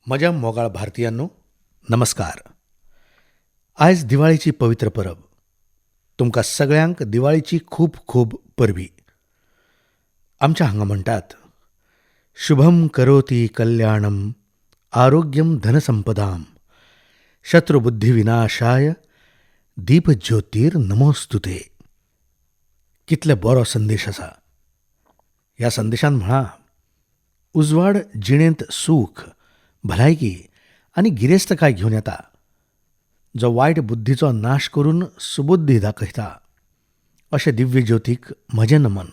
म्हज्या मोगाळ भारतीयांनो, नमस्कार. आयज दिवाळीची पवित्र परब. तुमकां सगळ्यांक दिवाळीची खूब खूब परबीं. आमच्या हांगा म्हणटात, शुभम करोती कल्याणम आरोग्यम धनसंपदाम शत्रुबुद्धिविनाशाय दीपज्योतीर नमोस्तुते. कितले बरो संदेश आसा. ह्या संदेशान म्हळां, उजवाड जिणेंत सूख, भलायकी आनी गिरेस्तकाय घेवन येता, जो वायट बुद्धीचो नाश करून सुबुद्धी दाखयता. अशें दिव्य ज्योतीक म्हजें नमन.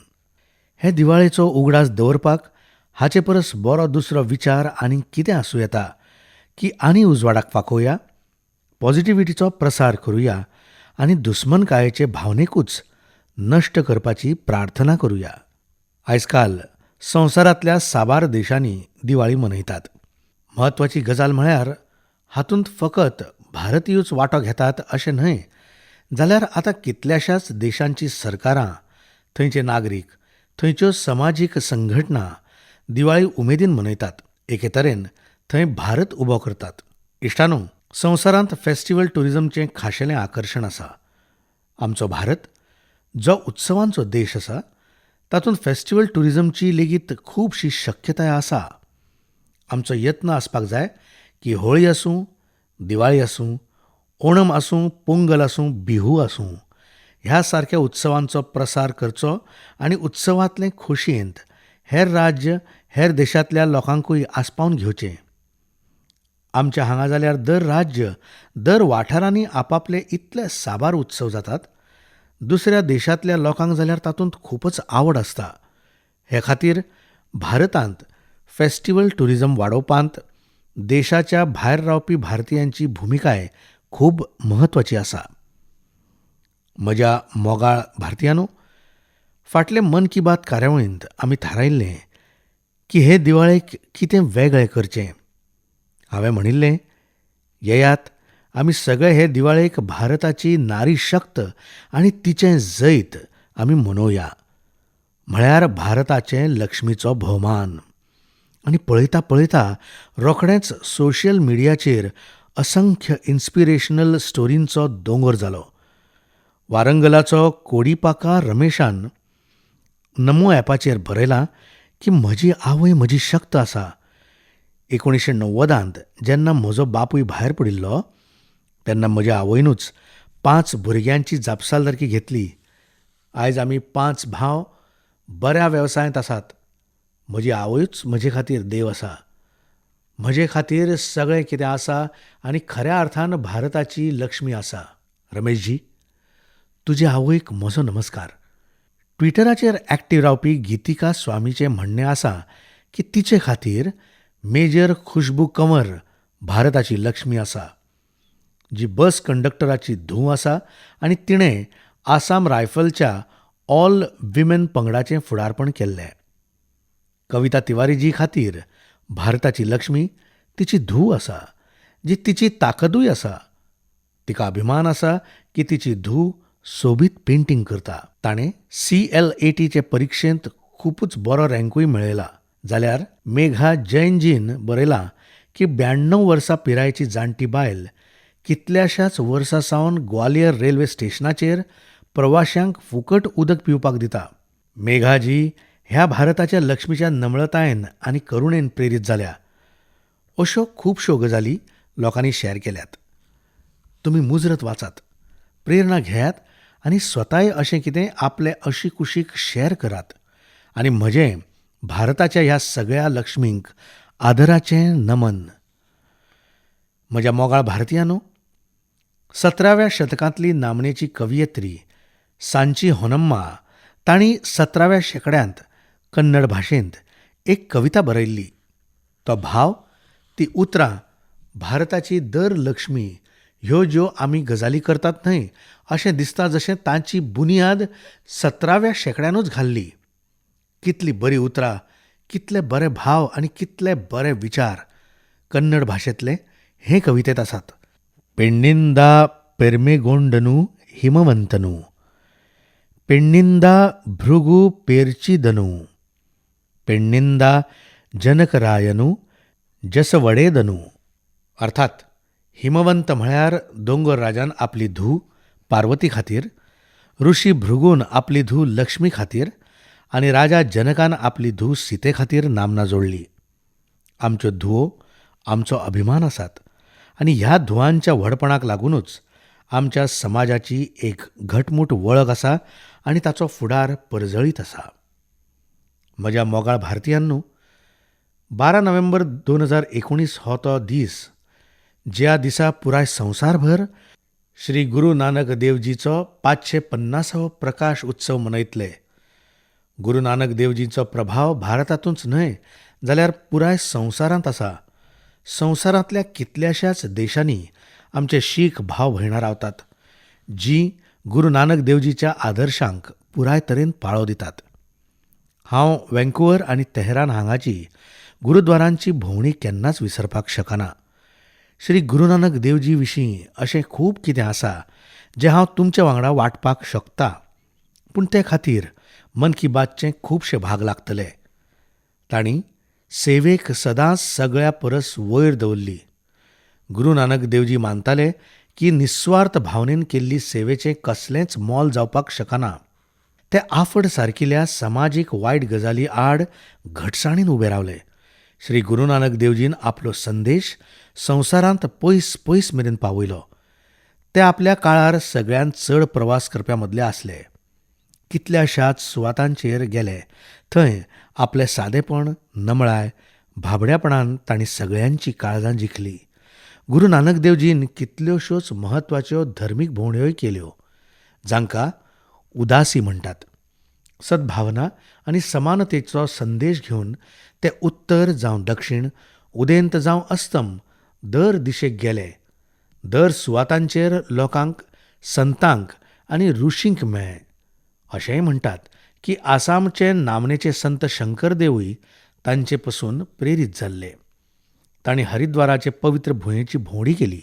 हे दिवाळेचो उगडास दवरपाक हाचे परस बरो दुसरो विचार आनी कितें आसूं येता की आनी उजवाडाक फाकोवया, पॉझिटिव्हिटीचो प्रसार करुया आनी दुस्मनकायेचे भावनेकूच नश्ट करपाची प्रार्थना करुया. आयजकाल संवसारांतल्या साबार देशांनी दिवाळी मनयतात. म्हत्वाची गजाल म्हळ्यार हातूंत फकत भारतीयूच वांटो घेतात अशें न्हय, जाल्यार आतां कितल्याशाच देशांचीं सरकारां, थंयचे नागरीक, थंयच्यो समाजीक संघटना दिवाळी उमेदीन मनयतात. एके तरेन थंय भारत उबो करतात. इश्टांनो, संवसारांत फेस्टिवल टुरिझमचें खाशेलें आकर्शण आसा. आमचो भारत जो उत्सवांचो देश आसा, तातूंत फेस्टिवल टुरिझमची लेगीत खुबशी शक्यताय आसा. आमचो यत्न आसपाक जाय की होळी आसूं, दिवाळी आसूं, ओणम आसूं, पोंगल आसूं, बिहू आसूं, ह्या सारक्या उत्सवांचो प्रसार करचो आनी उत्सवांतले खोशयेंत हेर राज्य, हेर देशांतल्या लोकांकूय आस्पावन घेवचें. आमच्या हांगा जाल्यार दर राज्य, दर वाठारांनी आपापले इतले साबार उत्सव जातात. दुसऱ्या देशांतल्या लोकांक जाल्यार तातूंत खुबच आवड आसता. हे खातीर भारतांत फेस्टिवल टुरिझम वाडोवपांत देशाच्या भायर रावपी भारतीयांची भुमिकाय खूब म्हत्वाची आसा. म्हज्या मोगाळ भारतीयांनो, फाटले मन की बात कार्यावळींत आमी थारायिल्लें की हे दिवाळेक कितें वेगळें करचें. हांवें म्हणिल्लें, येयात आमी सगळे हे दिवाळेक भारताची नारी शक्त आनी तिचें जैत आमी मनोवया, म्हळ्यार भारताचे लक्ष्मीचो भोवमान. आनी पळयता पळयता रोखडेंच सोशल मिडियाचेर असंख्य इन्स्पिरेशनल स्टोरींचो दोंगर जालो. वारंगलाचो कोडीपाका रमेशान नमो ॲपाचेर बरयलां की म्हजी आवय म्हजी शक्त आसा. 1990 जेन्ना म्हजो बापूय भायर पडिल्लो तेन्ना म्हज्या आवयनूच 5 भुरग्यांची जापसालदारकी घेतली. आयज आमी 5 भाव बऱ्या वेवसायांत आसात. म्हजी आवयूच म्हजे खातीर देव आसा. म्हजे खातीर सगळें कितें आसा आनी खऱ्या अर्थान भारताची लक्ष्मी आसा. रमेशजी, तुजे आवयक म्हजो नमस्कार. ट्विटराचेर ऍक्टिव्ह रावपी गीतिका स्वामीचें म्हणणें आसा की तिचे खातीर मेजर खुशबू कंवर भारताची लक्ष्मी आसा, जी बस कंडक्टराची धूव आसा आनी तिणें आसाम रायफलच्या ऑल विमेन पंगडाचें फुडारपण केल्लें. कविता तिवारीजी खातीर भारताची लक्ष्मी तिची धूव आसा, जी तिची ताकदूय आसा. तिका अभिमान आसा की तिची धूव सोबीत पेंटींग करता. ताणें CLATचे परिक्षेंत खुबूच बरो रँकूय मेळयला. जाल्यार मेघा जैनजीन बरयलां की 92 वर्सां पिरायेची जाणटी बायल कितल्याशाच वर्सां सावन ग्वालियर रेल्वे स्टेशनाचेर प्रवाशांक फुकट उदक पिवपाक दिता. मेघाजी ह्या भारताच्या लक्ष्मीच्या नम्रतायेन आनी करुणेन प्रेरीत जाल्या. अश्यो खुबश्यो गजाली लोकांनी शॅर केल्यात. तुमी मुजरत वाचात, प्रेरणा घेयात आनी स्वताय अशें कितें आपले अशीकुशीक शॅर करात आनी म्हजें भारताच्या ह्या सगळ्या लक्ष्मींक आदराचें नमन. म्हज्या मोगाळ भारतीयांनो, 17व्या शतकांतली नामनेची कवियत्री सांची होनम्मा तांणी 17व्या शेंकड्यांत कन्नड भाशेंत एक कविता बरयल्ली. तो भाव, ती उतरां भारताची दर लक्ष्मी ह्यो ज्यो आमी गजाली करतात न्हय, अशें दिसता जशें तांची बुनियाद 17व्या शेंकड्यानूच घाल्ली. कितली बरी उतरां, कितले बरे भाव आनी कितले बरे विचार कन्नड भाशेंतले हे कवितेंत आसात. पेण्णिंदा पेरमेगोंडनु हिमवंतनु, पेण्णिंदा भृगु पेरचिदनु, पेण्णिंदा जनकरायनु जसवडेदनू. अर्थात हिमवंत म्हळ्यार दोंगर राजान आपली धूव पार्वती खातीर, ऋषी भृगून आपली धूव लक्ष्मी खातीर आनी राजा जनकान आपली धूव सीते खातीर नामना जोडली. आमच्यो धुवो आमचो अभिमान आसात आनी ह्या धुवांच्या व्हडपणाक लागुनूच आमच्या समाजाची एक घटमूट वळख आसा आनी ताचो फुडार परजळीत आसा. म्हज्या मोगाळ भारतीयांनो, 12 नोव्हेंबर 2019 हो तो दीस ज्या दिसा पुराय संवसारभर श्री गुरू नानक देवजीचो 550वो प्रकाश उत्सव मनयतले. गुरू नानक देवजीचो प्रभाव भारतांतूच न्हय जाल्यार पुराय संवसारांत आसा. संवसारांतल्या कितल्याशाच देशांनी आमचे शीख भाव भयणां रावतात, जीं गुरू नानक देवजीच्या आदर्शांक पुराय तरेन पाळो दितात. हांव वँकुवर आनी तेहरान हांगाची गुरुद्वारांची भोंवडी केन्नाच विसरपाक शकना. श्री गुरू नानक देवजी विशीं अशें खूब कितें आसा जें हांव तुमचे वांगडा वांटपाक शकता, पूण ते खातीर मन की बातचे खुबशे भाग लागतले. तांणी सेवेक सदांच सगळ्या परस वयर दवरली. गुरू नानक देवजी मानताले की निस्वार्थ भावनेन केल्ली सेवेचें कसलेंच मोल जावपाक शकना. ते आफड सारकिल्या समाजीक वायट गजाली आड घटसाणीन उबे रावले. श्री गुरू नानक देवजीन आपलो संदेश संवसारांत पयस पयस मेरेन पावयलो. ते आपल्या काळार सगळ्यांत चड प्रवास करप्यां मदले आसले. कितल्याशाच सुवातांचेर गेले, थंय आपलें सादेपण, नमळाय, भाबड्यापणान तांणी सगळ्यांची काळजां जिखली. गुरू नानक देवजीन कितल्योश्योच म्हत्वाच्यो धर्मीक भोंवड्योय केल्यो, जांकां उदासी म्हणटात. सद्भावना आनी समानतेचो संदेश घेवन ते उत्तर जावं दक्षिण, उदेंत जावं अस्तम दर दिशेक गेले. दर सुवातांचेर लोकांक, संतांक आनी ऋषींक मेळ्ळे. अशेंय म्हणटात की आसामचे नामनेचे संत शंकरदेवूय तांचे पसून प्रेरीत जाल्ले. तांणी हरिद्वाराचे पवित्र भुंयेची भोंवडी केली.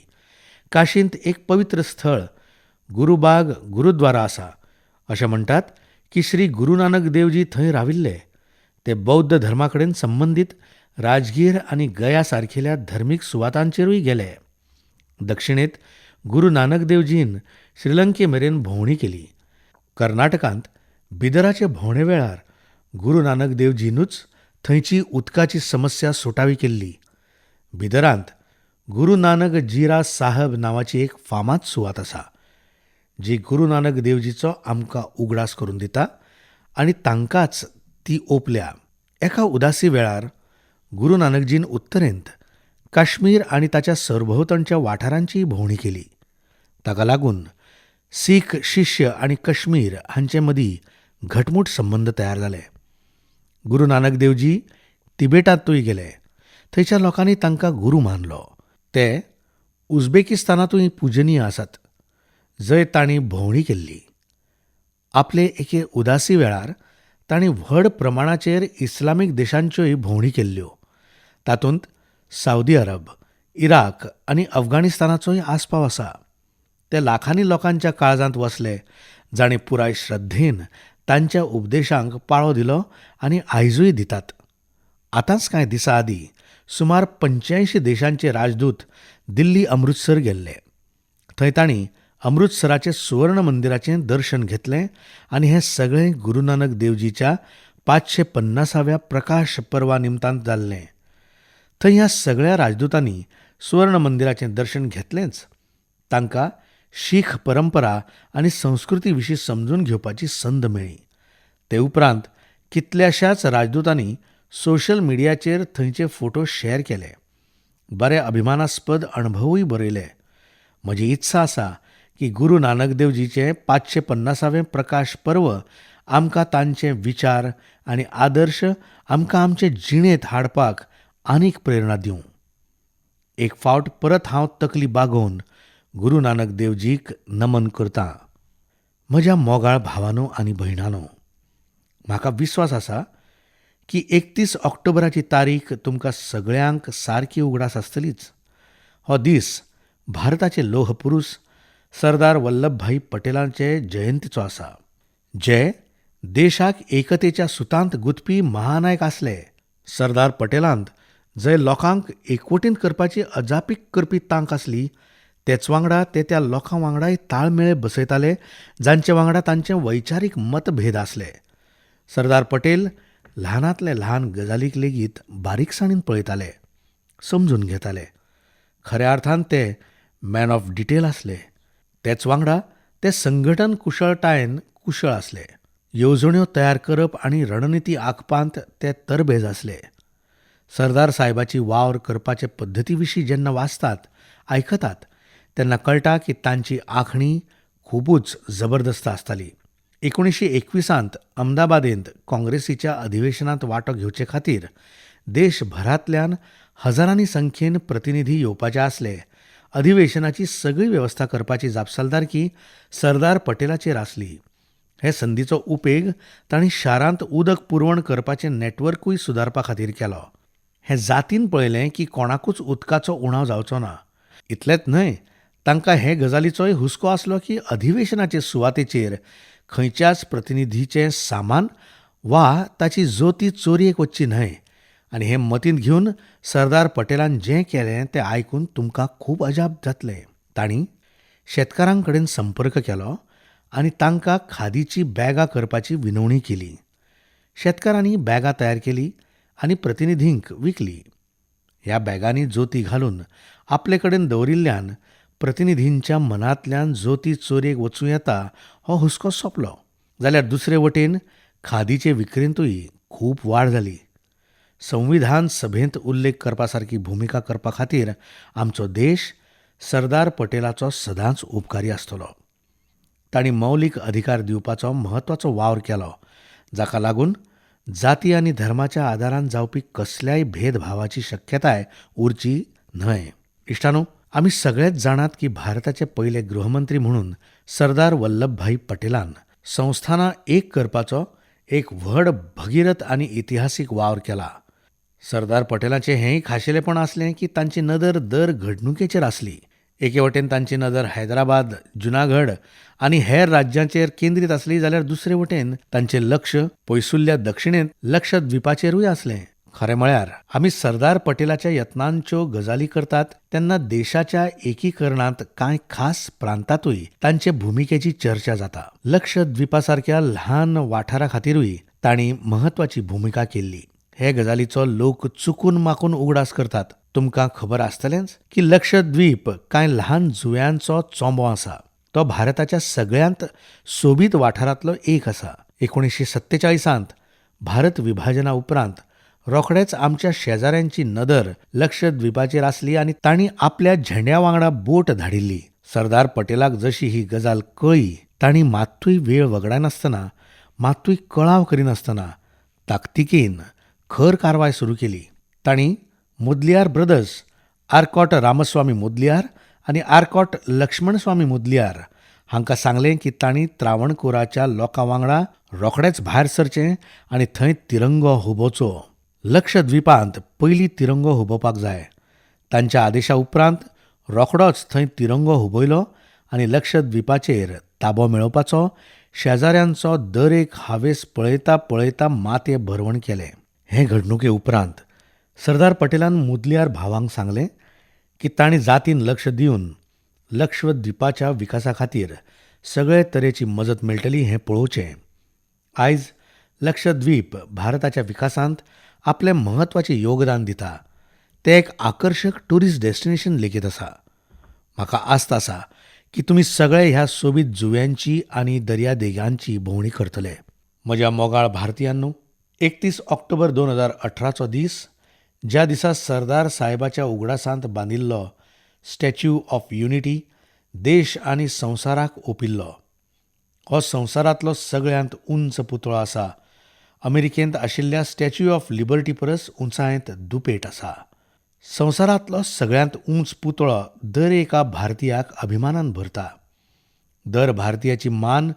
काशींत एक पवित्र स्थळ गुरुबाग गुरुद्वारा आसा. अशें म्हणटात की श्री गुरू नानक देवजी थंय राविल्ले. ते बौद्ध धर्मा कडेन संबंदीत राजगीर आनी गया सारकिल्या धर्मीक सुवातांचेरूय गेले. दक्षिणेंत गुरू नानक देवजीन श्रीलंके मेरेन भोंवडी केली. कर्नाटकांत बिदराचे भोंवडे वेळार गुरू नानक देवजीनूच थंयची उदकाची समस्या सुटावी केल्ली. बिदरांत गुरू नानक जीरा साहब नांवाची एक फामाद सुवात आसा, जी गुरू नानक देवजीचो आमकां उगडास करून दिता आनी तांकांच ती ओंपल्या. एका उदासी वेळार गुरू नानकजीन उत्तरेंत काश्मीर आनी ताच्या सरभोंवतणच्या वाठारांचीय भोंवडी केली. ताका लागून सीख शिश्य आनी काश्मीर हांचे मदीं घटमूट संबंद तयार जाले. गुरू नानक देवजी तिबेटांतूय गेले. थंयच्या लोकांनी तांकां गुरू मानलो. ते उझबेकिस्तानांतूय पुजनीय आसात, जंय तांणी भोंवडी केल्ली. आपले एके उदासी वेळार तांणी व्हड प्रमाणाचेर इस्लामीक देशांच्योय भोंवडी केल्ल्यो. तातूंत सावदी अरब, इराक आनी अफगाणिस्तानाचोय आस्पाव आसा. ते लाखांनी लोकांच्या काळजांत वसले, जांणी पुराय श्रद्धेन तांच्या उपदेशांक पाळो दिलो आनी आयजूय दितात. आतांच कांय दिसां आदीं सुमार 85 देशांचे राजदूत दिल्ली अमृतसर गेल्ले. थंय तांणी अमृतसराचें सुवर्ण मंदिराचें दर्शन घेतलें आनी हें सगळें गुरू नानक देवजीच्या 550व्या प्रकाश पर्वा निमतान जाल्लें. थंय ह्या सगळ्या राजदूतांनी सुवर्ण मंदिराचें दर्शन घेतलेंच, तांकां शीख परंपरा आनी संस्कृती विशीं समजून घेवपाची संद मेळ्ळी. ते उपरांत कितल्याशाच राजदूतांनी सोशल मिडियाचेर थंयचे फोटो शेअर केले. बरे अभिमानास्पद अणभवूय बरयले. म्हजी इत्सा आसा की गुरू नानक देवजीचें 550वें प्रकाश पर्व आमकां तांचे विचार आनी आदर्श आमकां आमचे जिणेंत हाडपाक आनीक प्रेरणा दिवं. एक फावट परत हांव तकली बागोवन गुरू नानक देवजीक नमन करतां. म्हज्या मोगाळ भावानो आनी भयणानो, म्हाका विस्वास आसा की 31 ऑक्टोबराची तारीख तुमकां सगळ्यांक सारकी उगडास आसतलीच. हो दीस भारताचे लोहपुरूस सरदार वल्लभभाई पटेलांचे जयंतीचो आसा, जे देशाक एकतेच्या सुतांत गुंथपी महानायक आसले. सरदार पटेलांत जंय लोकांक एकवटींत करपाची अजापीक करपी तांक आसली, तेच वांगडा ते त्या लोकां वांगडाय ताळमेळ बसयताले जांचे वांगडा तांचे वैचारीक मतभेद आसले. सरदार पटेल ल्हानांतले ल्हान गजालीक लेगीत बारीकसाणीन पळयताले, समजून घेताले. खऱ्या अर्थान ते मॅन ऑफ डिटेल आसले. तेच वांगडा ते संघटन कुशळटायेन कुशळ आसले. येवजण्यो तयार करप आनी रणनिती आंखपांत ते तरबेज आसले. सरदार सायबाची वावर करपाचे पद्दती विशीं जेन्ना वाचतात, आयकतात तेन्ना कळटा की तांची आंखणी खुबूच जबरदस्त आसताली. 1921 अहमदाबादेंत काँग्रेसीच्या अधिवेशनांत वांटो घेवचे खातीर देशभरांतल्यान हजारांनी संख्येन प्रतिनिधी येवपाचे आसले. अधिवेशनाची सगळी वेवस्था करपाची जापसालदारकी सरदार पटेलाचेर आसली. हे संदीचो उपेग तांणी शारांत उदक पुरवण करपाचें नॅटवर्कूय सुदारपा खातीर केलो. हें जातीन पळयलें की कोणाकूच उदकाचो उणाव जावचो ना. इतलेंच न्हय, तांकां हे गजालीचोय हुस्को आसलो की अधिवेशनाचे सुवातेचेर खंयच्याच प्रतिनिधीचें सामान वा ताची जोती चोरयेक वच्ची न्हय. आनी हें मतींत घेवन सरदार पटेलान जें केलें तें आयकून तुमकां खूब अजाप जातलें. तांणी शेतकारां कडेन संपर्क केलो आनी तांकां खादीचीं बॅगां करपाची विनवणी केली. शेतकारांनी बॅगां तयार केलीं आनी प्रतिनिधींक विकलीं. ह्या बॅगांनी जोती घालून आपले कडेन दवरिल्ल्यान प्रतिनिधींच्या मनांतल्यान जोती चोरयेक वचूं येता हो हुस्को सोंपलो. जाल्यार दुसरे वटेन खादीचे विक्रेंतूय खूब वाड जाली. संविधान सभेंत उल्लेख करपा सारकी भुमिका करपा खातीर आमचो देश सरदार पटेलाचो सदांच उपकारी आसतलो. तांणी मौलीक अधिकार दिवपाचो म्हत्वाचो वावर केलो, जाका लागून जाती आनी धर्माच्या आदारान जावपी कसल्याय भेदभावाची शक्यताय उरची न्हय. इश्टांनो, आमी सगळेच जाणात की भारताचे पयले गृहमंत्री म्हणून सरदार वल्लभभाई पटेलान संस्थानां एक करपाचो एक व्हड भगिरथ आनी इतिहासीक वावर केला. सरदार पटेलाचें हेंय खाशेलेपण आसलें की तांची नदर दर घडणुकेचेर आसली. एके वटेन तांची नदर हैदराबाद, जुनागढ आनी हेर राज्यांचेर केंद्रीत आसली, जाल्यार दुसरे वटेन तांचें लक्ष पयसुल्ल्या दक्षिणेंत लक्षद्वीपाचेरूय आसलें. खरें म्हळ्यार आमी सरदार पटेलाच्या यत्नांच्यो गजाली करतात तेन्ना देशाच्या एकीकरणांत कांय खास प्रांतांतूय तांचे भुमिकेची चर्चा जाता. लक्षद्वीपा सारक्या ल्हान वाठारा खातीरूय तांणी म्हत्वाची भुमिका केल्ली. हे गजालीचो लोक चुकून माकून उगडास करतात. तुमकां खबर आसतलेंच की लक्षद्वीप कांय ल्हान जुंव्यांचो चोंबो आसा. तो भारताच्या सगळ्यांत सोबीत वाठारांतलो एक आसा. 1947 भारत विभाजना उपरांत रोखडेच आमच्या शेजाऱ्यांची नदर लक्षद्वीपाचेर आसली आनी तांणी आपल्या झेंड्या वांगडा बोट धाडिल्ली. सरदार पटेलाक जशी ही गजाल कळ्ळी, तांणी मात्तूय वेळ वगडायनासतना, मात्तूय कळाव करिनासतना ताकतिकेन खर कारवाय सुरू केली. तांणी मुदलियार ब्रदर्स, आर्कॉट रामस्वामी मुदलियार आनी आर्कॉट लक्ष्मणस्वामी मुदलियार हांकां सांगलें की तांणी त्रावणकोराच्या लोकां वांगडा रोखडेच भायर सरचें आनी थंय तिरंगो हुबोवचो. लक्षद्वीपांत पयलीं तिरंगो हुबोवपाक जाय. तांच्या आदेशा उपरांत रोखडोच थंय तिरंगो हुबयलो आनी लक्षद्वीपाचेर ताबो मेळोवपाचो शेजाऱ्यांचो दर एक हावेस पळयता पळयता मातये भरवण केलें. हे घडणुके उपरांत सरदार पटेलान मुदलियार भावांक सांगलें की तांणी जातीन लक्ष दिवन लक्षद्वीपाच्या विकासा खातीर सगळे तरेची मजत मेळटली हें पळोवचें. आयज लक्षद्वीप भारताच्या विकासांत आपलें म्हत्वाचें योगदान दिता. तें एक आकर्शक ट्युरिस्ट डेस्टिनेशन लेगीत आसा. म्हाका आस्त आसा की तुमी सगळे ह्या सोबीत जुंव्यांची आनी दर्यादेगांची भोंवडी करतले. म्हज्या मोगाळ भारतीयांनो, 31 ऑक्टोबर 2018चो दीस, ज्या दिसा सरदार साहेबाच्या उगडासांत बांदिल्लो स्टॅच्यू ऑफ युनिटी देश आनी संवसाराक ओंपिल्लो. हो संवसारांतलो सगळ्यांत उंच पुतळो आसा. अमेरिकेंत आशिल्ल्या स्टॅच्यू ऑफ लिबर्टी परस उंचायेंत दुपेट आसा. संवसारांतलो सगळ्यांत उंच पुतळो दर एका भारतीयाक अभिमानान भरता. दर भारतीयाची मान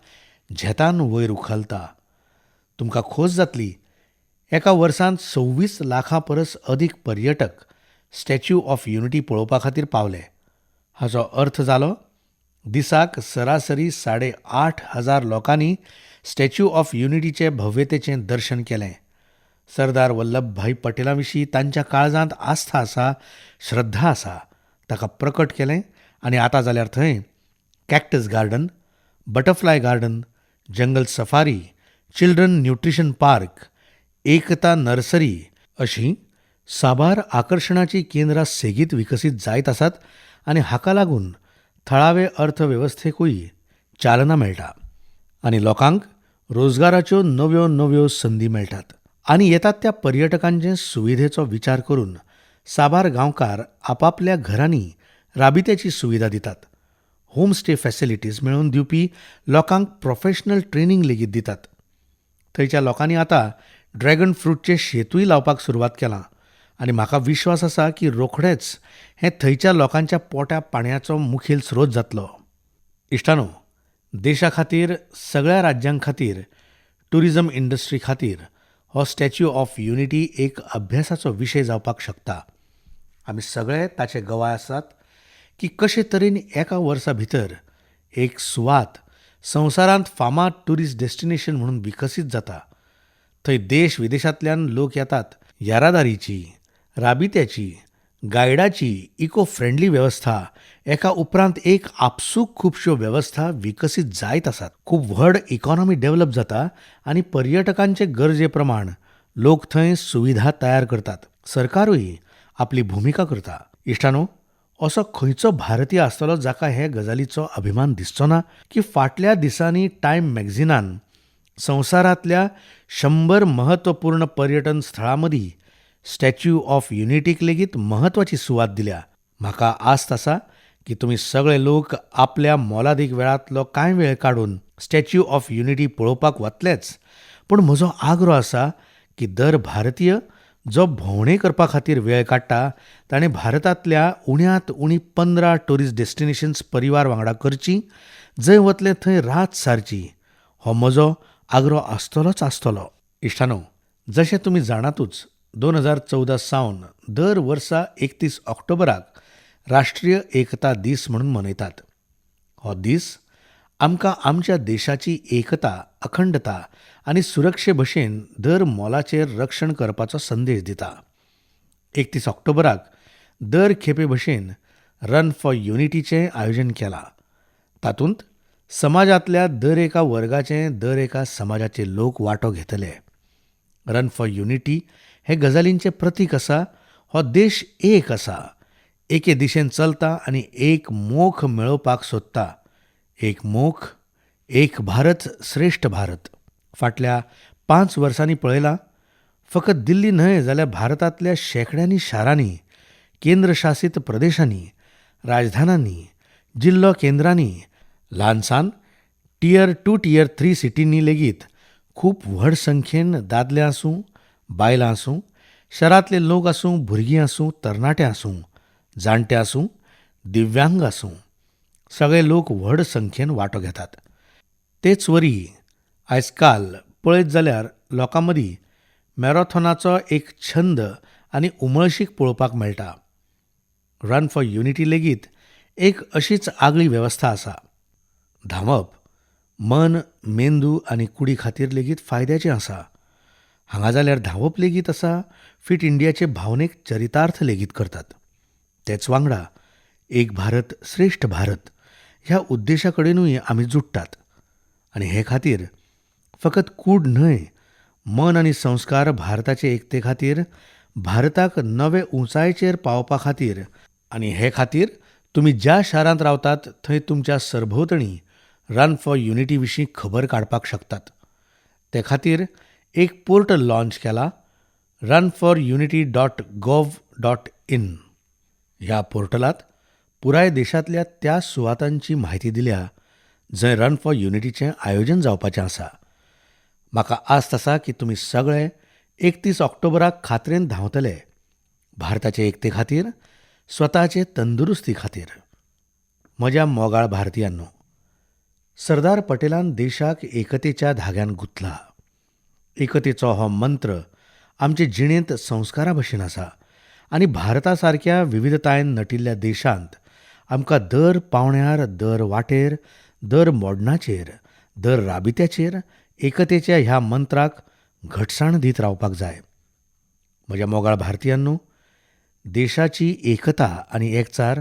झेतान वयर उखलता. तुमकां खोस जातली, एका वर्सांत 26 लाखां परस अदीक पर्यटक स्टॅच्यू ऑफ युनिटी पळोवपा खातीर पावले. हाचो अर्थ जालो, दिसाक सरासरी 8500 लोकांनी स्टॅच्यू ऑफ युनिटीचे भव्यतेचें दर्शन केलें. सरदार वल्लभभाई पटेला विशीं तांच्या काळजांत आस्था आसा, श्रद्धा आसा, ताका प्रकट केलें आनी आतां जाल्यार थंय cactus garden, butterfly garden, jungle safari, children nutrition park, Ekta nursery अशीं साबार आकर्शणाचीं केंद्रां सेगीत विकसीत जायत आसात आनी हाका लागून थळावे अर्थवेवस्थेकूय चालना मेळटा आनी लोकांक रोजगाराच्यो नव्यो नव्यो संदी मेळटात. आनी येतात त्या पर्यटकांचे सुविधेचो विचार करून साबार गांवकार आपापल्या घरांनी राबित्याची सुविधा दितात. होम स्टे फॅसिलिटीज मेळोवन दिवपी लोकांक प्रोफेशनल ट्रेनींग लेगीत दितात. थंयच्या लोकांनी आतां ड्रॅगन फ्रूटचें शेतूय लावपाक सुरवात केलां आनी म्हाका विश्वास आसा की रोखडेंच हें थंयच्या लोकांच्या पोटा पाणयाचो मुखेल स्रोत जातलो. इश्टांनो, देशा खातीर, सगळ्या राज्यां खातीर, ट्युरिजम इंडस्ट्री खातीर हो स्टॅच्यू ऑफ युनिटी एक अभ्यासाचो विशय जावपाक शकता. आमी सगळे ताचे गवाय आसात की कशे तरेन एका वर्सा भितर एक सुवात संवसारांत फामाद ट्युरिस्ट डेस्टिनेशन म्हणून विकसीत जाता. थंय देश विदेशांतल्यान लोक येतात. येरादारीची, राबित्याची, गायडाची इको फ्रेंडली वेवस्था एका उपरांत एक आपसूक खुबश्यो वेवस्था विकसीत जायत आसात. खूब व्हड इकॉनॉमी डेव्हलप जाता आनी पर्यटकांचे गरजे प्रमाण लोक थंय सुविधा तयार करतात. सरकारूय आपली भुमिका करता. इश्टांनो, असो खंयचो भारतीय आसतलो जाका हे गजालीचो अभिमान दिसचो ना की फाटल्या दिसांनी टायम मॅगझिनान संवसारांतल्या 100 म्हत्वपूर्ण पर्यटन स्थळां मदीं स्टॅच्यू ऑफ युनिटीक लेगीत म्हत्वाची सुवात दिल्या. म्हाका आस्त आसा की तुमी सगळे लोक आपल्या मोलादीक वेळांतलो कांय वेळ काडून स्टॅच्यू ऑफ युनिटी पळोवपाक वतलेच, पूण म्हजो आग्रो आसा की दर भारतीय जो भोंवणे करपा खातीर वेळ काडटा ताणें भारतांतल्या उण्यांत उणी 15 ट्युरिस्ट डेस्टिनेशन्स परिवार वांगडा करचीं, जंय वतले थंय रात सारची. हो म्हजो आग्रो आसतलोच आसतलो. इश्टांनो, जशें तुमी जाणातूच, 2014 सावन दर वर्सा 31 ऑक्टोबराक राष्ट्रीय एकता दीस म्हणून मनयतात. हो दीस आमकां आमच्या देशाची एकता, अखंडता आनी सुरक्षे भशेन दर मोलाचेर रक्षण करपाचो संदेश दिता. 31 ऑक्टोबराक दर खेपे भशेन रन फॉर युनिटीचें आयोजन केलां. तातूंत समाजांतल्या दर एका वर्गाचे, दर एका समाजाचे लोक वांटो घेतले. रन फॉर युनिटी हे गजालींचें प्रतीक आसा. हो देश एक आसा, एके दिशेन चलता आनी एक मोख मेळोवपाक सोदता. एक मोख, एक भारत श्रेश्ठ भारत. फाटल्या 5 वर्सांनी पळयलां, फकत दिल्ली न्हय जाल्यार भारतांतल्या शेंकड्यांनी शारांनी, केंद्रशासीत प्रदेशांनी, राजधानांनी, जिल्लो केंद्रांनी, ल्हान सान टियर 2 टियर 3 सिटींनी लेगीत खूब व्हड संख्येन दादले आसूं, बायलां आसूं, शारांतले लोक आसूं, भुरगीं आसूं, तरणाटे आसूं, जाणटे आसूं, दिव्यांग आसूं, सगळे लोक व्हड संख्येन वांटो घेतात. तेच वरी आयज काल पळयत जाल्यार लोकां मदीं मॅरेथॉनाचो एक छंद आनी उमळशीक पळोवपाक मेळटा. रन फॉर युनिटी लेगीत एक अशीच आगळी वेवस्था आसा. धांवप मन, मेंदू आनी कुडी खातीर लेगीत फायद्याचें आसा. हांगा जाल्यार धांवप लेगीत आसा फिट इंडियाचे भावनेक चरितार्थ लेगीत करतात. तेच वांगडा एक भारत श्रेश्ठ भारत ह्या उद्देशा कडेनूय आमी जुडटात आनी हे खातीर फकत कूड न्हय, मन आनी संस्कार भारताचे एकते खातीर, भारताक नवे उंचायेचेर पावपा खातीर आनी हे खातीर तुमी ज्या शारांत रावतात थंय तुमच्या सरभोंवतणी रन फॉर युनिटी विशीं खबर काडपाक शकतात. ते खातीर एक पोर्टल लॉन्च केला, runforunity.gov.in. ह्या पोर्टलांत पुराय देशांतल्या त्या सुवातांची म्हायती दिल्या जंय रन फॉर युनिटीचें आयोजन जावपाचें आसा. म्हाका आस्त आसा की तुमी सगळे 31 ऑक्टोबराक खात्रेन धांवतले, भारताचे एकते खातीर, स्वताचे तंदुरुस्ती खातीर. म्हज्या मोगाळ भारतीयांनो, सरदार पटेलान देशाक एकतेच्या धाग्यान गुंतला. एकतेचो हो मंत्र आमचे जिणेंत संस्कारा भशेन आसा आनी भारता सारक्या विविधतायेन नटिल्ल्या देशांत आमकां दर पावण्यार, दर वाटेर, दर मोडणाचेर, दर राबित्याचेर एकतेच्या ह्या मंत्राक घटसाण दीत रावपाक जाय. म्हज्या मोगाळ भारतीयांनो, देशाची एकता आनी एकचार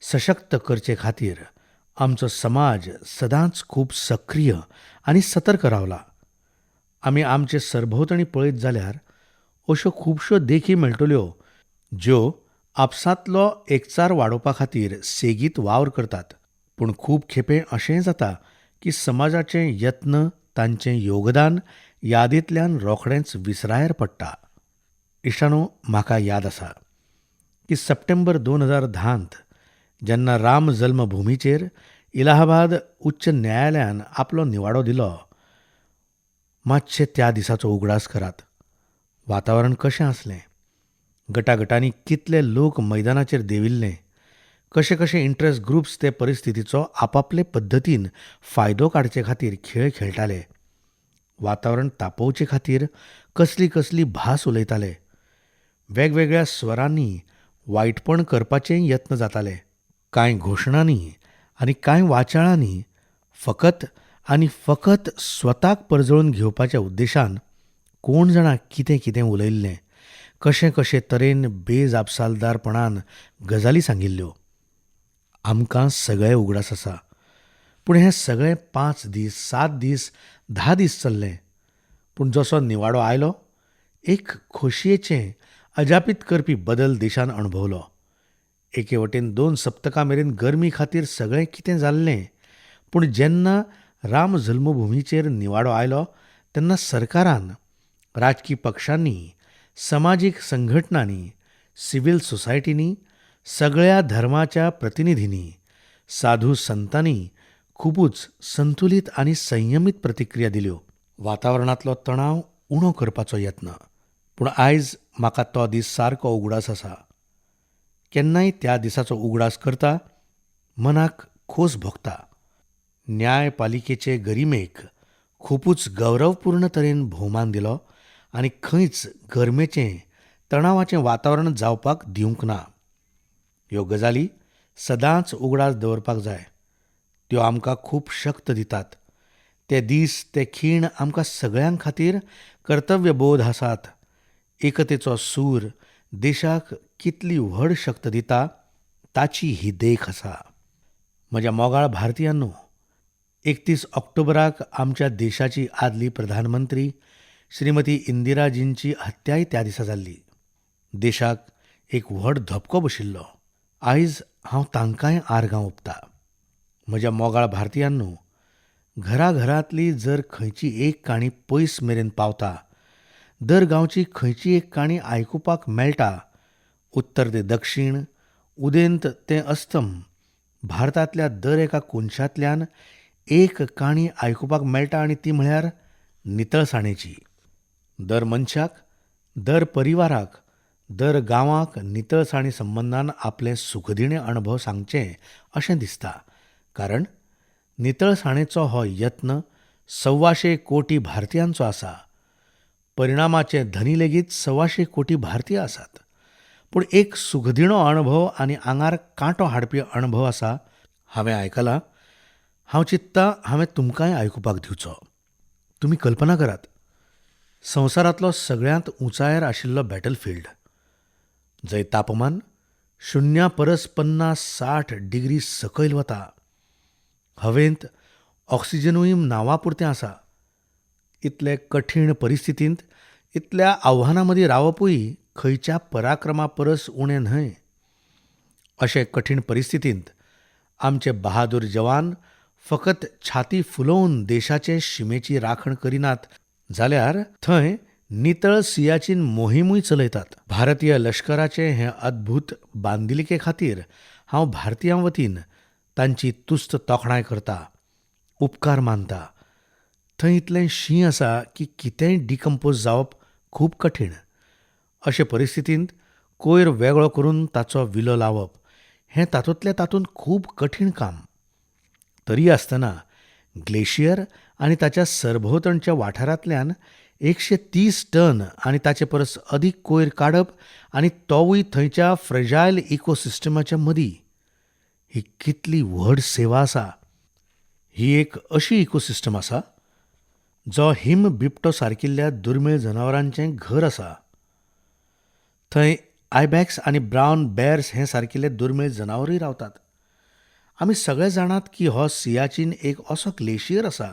सशक्त करचे खातीर आमचो समाज सदांच खूब सक्रीय आनी सतर्क रावला. आमी आमचे सरभोंवतणी पळयत जाल्यार अश्यो खुबश्यो देखी मेळटल्यो ज्यो आपसांतलो एकचार वाडोवपा खातीर सेगीत वावर करतात. पूण खूब खेपे अशेंय जाता की समाजाचे यत्न, तांचें योगदान यादींतल्यान रोखडेंच विसरायेर पडटा. इश्टांनो, म्हाका याद आसा की सप्टेंबर 2010 जेन्ना राम जल्मभुमीचेर इलाहाबाद उच्च न्यायालयान आपलो निवाडो दिलो, मातशें त्या दिसाचो उगडास करात. वातावरण कशें आसलें, गटागटांनी कितले लोक मैदानाचेर देंविल्ले, कशे कशे इंट्रस्ट ग्रुप्स ते परिस्थितीचो आपापले पद्दतीन फायदो काडचे खातीर खेळ खेळटाले, वातावरण तापोवचे खातीर कसली कसली भास उलयताले, वेगवेगळ्या स्वरांनी वायटपण करपाचेय यत्न जाताले. कांय घोशणांनी आनी कांय वाचाळांनी फकत आनी फकत स्वताक परजळून घेवपाच्या उद्देशान कोण जाणा कितें कितें उलयल्लें, कशें कशें तरेन बेजापसालदारपणान गजाली सांगिल्ल्यो. आमकां सगळे उगडास आसा. पूण हें सगळें 5 दीस, 7 दीस, 10 दीस चल्लें. पूण जसो निवाडो आयलो, एक खोशयेचें अजापीत करपी बदल देशान अणभवलो. एके वटेन 2 सप्तकां मेरेन गरमी खातीर सगळें कितें जाल्लें, पूण जेन्ना राम जल्मभुमीचेर निवाडो आयलो तेन्ना सरकारान, राजकी पक्षांनी, समाजीक संघटनांनी, सिव्हील सोसायटींनी, सगळ्या धर्माच्या प्रतिनिधींनी, साधू संतांनी खुबूच संतुलीत आनी संयमीत प्रतिक्रिया दिल्यो. वातावरणांतलो तणाव उणो करपाचो यत्न. पूण आयज म्हाका तो दीस सारको उगडास आसा. केन्नाय त्या दिसाचो उगडास करता, मनाक खोस भोगता. न्यायपालिकेचे गरिमेक खुबूच गौरवपूर्ण तरेन भोवमान दिलो आनी खंयच गरमेचें, तणावाचें वातावरण जावपाक दिवंक ना. ह्यो गजाली सदांच उगडास दवरपाक जाय. त्यो आमकां खूब शक्त दितात. ते दीस, ते खीण आमकां सगळ्यां खातीर कर्तव्यबोध आसात. एकतेचो सूर देशाक कितली व्हड शक्त दिता ताची ही देख आसा. म्हज्या मोगाळ भारतीयांनो, 31 ऑक्टोबराक आमच्या देशाची आदली प्रधानमंत्री श्रीमती इंदिराजींची हत्याय त्या दिसा जाल्ली. देशाक एक व्हड धपको बशिल्लो. आयज हांव तांकांय आर्गां ओंपता. म्हज्या मोगाळ भारतीयांनो, घराघरांतली जर खंयची एक काणी पयस मेरेन पावता, दर गांवची खंयची एक काणी आयकुपाक मेळटा, उत्तर ते दक्षिण, उदेंत ते अस्तम, भारतांतल्या दर एका कोनशांतल्यान एक काणी आयकुपाक मेळटा आनी ती म्हळ्यार नितळसाणेची. दर मनशाक, दर परिवाराक, दर गांवाक नितळसाणी संबंदान आपले सुखदिणे अणभव सांगचे अशें दिसता. कारण नितळसाणेचो हो यत्न 125 कोटी भारतीयांचो आसा. परिणामाचे धनी लेगीत 125 कोटी भारतीय आसात. पूण एक सुखदिणो अणभव आनी आंगार कांटो हाडपी अणभव आसा, हांवें आयकला. हांव चिंत्ता हांवें तुमकांय आयकुपाक दिवचो. तुमी कल्पना करात, संवसारांतलो सगळ्यांत उंचायेर आशिल्लो बॅटलफिल्ड, जंय तापमान 0 परस 50-60 डिग्री सकयल वता, हवेंत ऑक्सिजनूय नांवापुरतें आसा. इतले कठीण परिस्थितींत, इतल्या आव्हानां मदीं रावपूय खंयच्या पराक्रमा परस उणें न्हय. अशे कठीण परिस्थितींत आमचे बहादूर जवान फकत छाती फुलोवन देशाचे शिमेची राखण करिनात, जाल्यार थंय नितळ सियाचीन मोहिमूय चलयतात. भारतीय लश्कराचे हे अद्भूत बांदिलके खातीर हांव भारतीयां वतीन तांची तुस्त तोखणाय करता, उपकार मानता. थंय इतलें शीं आसा की कितेंय डिकम्पोज जावप खूब कठीण. अशे परिस्थितींत कोयर वेगळो करून ताचो विलो लावप हें तातूंतले तातूंत खूब कठीण काम. तरी आसतना ग्लेशियर आनी ताच्या सरभोंवतणच्या वाठारांतल्यान 130 टन आनी ताचे परस अदीक कोयर काडप आनी तोवूय थंयच्या फ्रेजायल इकोसिस्टमाच्या मदीं, ही कितली व्हड सेवा आसा. ही एक अशी इकोसिस्टम आसा जो हिम बिबटो सारकिल्ल्या दुर्मीळ जनावरांचें घर आसा. थंय आयबॅक्स आनी ब्रावन बॅर्स हे सारकिले दुर्मीळ जनावरूय रावतात. आमी सगळे जाणात की हो सियाचीन एक असो ग्लेशियर आसा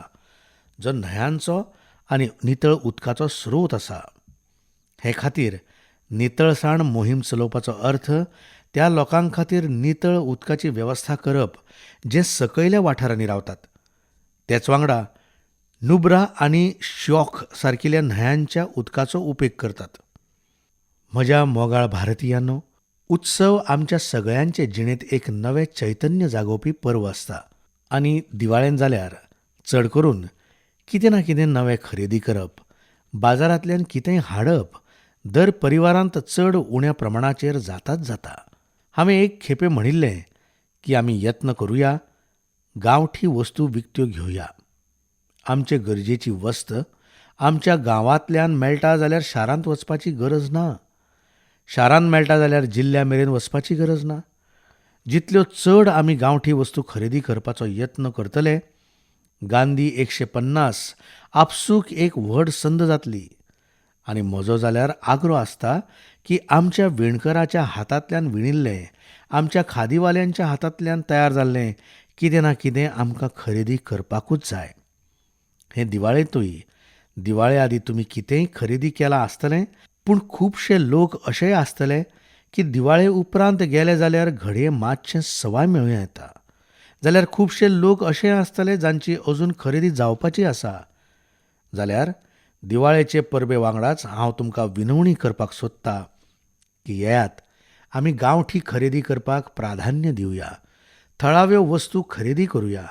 जो न्हंयांचो आनी नितळ उदकाचो स्रोत आसा. हे खातीर नितळसाण मोहीम चलोवपाचो अर्थ त्या लोकां खातीर नितळ उदकाची वेवस्था करप जे सकयल्या वाठारांनी रावतात. तेच वांगडा नुब्रा आनी श्योक सारकिल्या न्हंयांच्या उदकाचो उपेग करतात. म्हज्या मोगाळ भारतीयांनो, उत्सव आमच्या सगळ्यांचे जिणेंत एक नवें चैतन्य जागोवपी पर्व आसता आनी दिवाळेन जाल्यार चड करून कितें ना कितें नवें खरेदी करप, बाजारांतल्यान कितेंय हाडप दर परिवारांत चड उण्या प्रमाणाचेर जाताच जाता. हांवें एक खेपे म्हणिल्लें की आमी यत्न करुया, गांवठी वस्तू विकत्यो घेवया. आमचे गरजेची वस्त आमच्या गांवांतल्यान मेळटा जाल्यार शारांत वचपाची गरज ना. शारांत मेळटा जाल्यार जिल्ल्या मेरेन वचपाची गरज ना. जितल्यो चड आमी गांवठी वस्तू खरेदी करपाचो यत्न करतले, गांधी 150 आपसूक एक व्हड संद जातली. आनी म्हजो जाल्यार आग्रो आसता की आमच्या विणकराच्या हातांतल्यान विणिल्लें, आमच्या खादीवाल्यांच्या हातांतल्यान तयार जाल्लें कितें ना कितें आमकां खरेदी करपाकूच जाय. हे दिवाळेंतूय दिवाळे आदीं तुमी कितेंय खरेदी केलां आसतलें, पूण खुबशे लोक अशेय आसतले की दिवाळे उपरांत गेले जाल्यार घडये मातशें सवाय मेळूं येता. जाल्यार खुबशे लोक अशेय आसतले जांची अजून खरेदी जावपाची आसा. जाल्यार दिवाळेचे परबे वांगडाच हांव तुमकां विनवणी करपाक सोदता की येयात, आमी गांवठी खरेदी करपाक प्राधान्य दिवया, थळाव्यो वस्तू खरेदी करुया.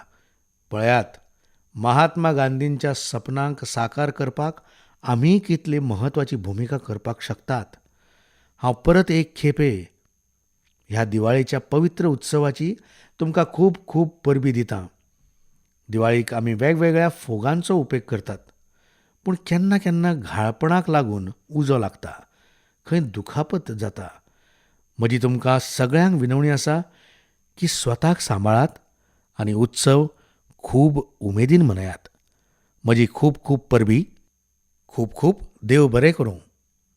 पळयात, महात्मा गांधींच्या सपनांक साकार करपाक आमी कितली म्हत्वाची भुमिका करपाक शकतात. हांव परत एक खेपे ह्या दिवाळेच्या पवित्र उत्सवाची तुमकां खूब खूब परबीं दितां. दिवाळीक आमी वेगवेगळ्या फोगांचो उपेग करतात, पूण केन्ना केन्ना घाळपणाक लागून उजो लागता, खंय दुखापत जाता. म्हजी तुमकां सगळ्यांक विनवणी आसा की स्वताक सांबाळात आनी उत्सव खूब उमेदीन मनयात. म्हजी खूब खूब परबीं, खूब खूब देव बरें करूं.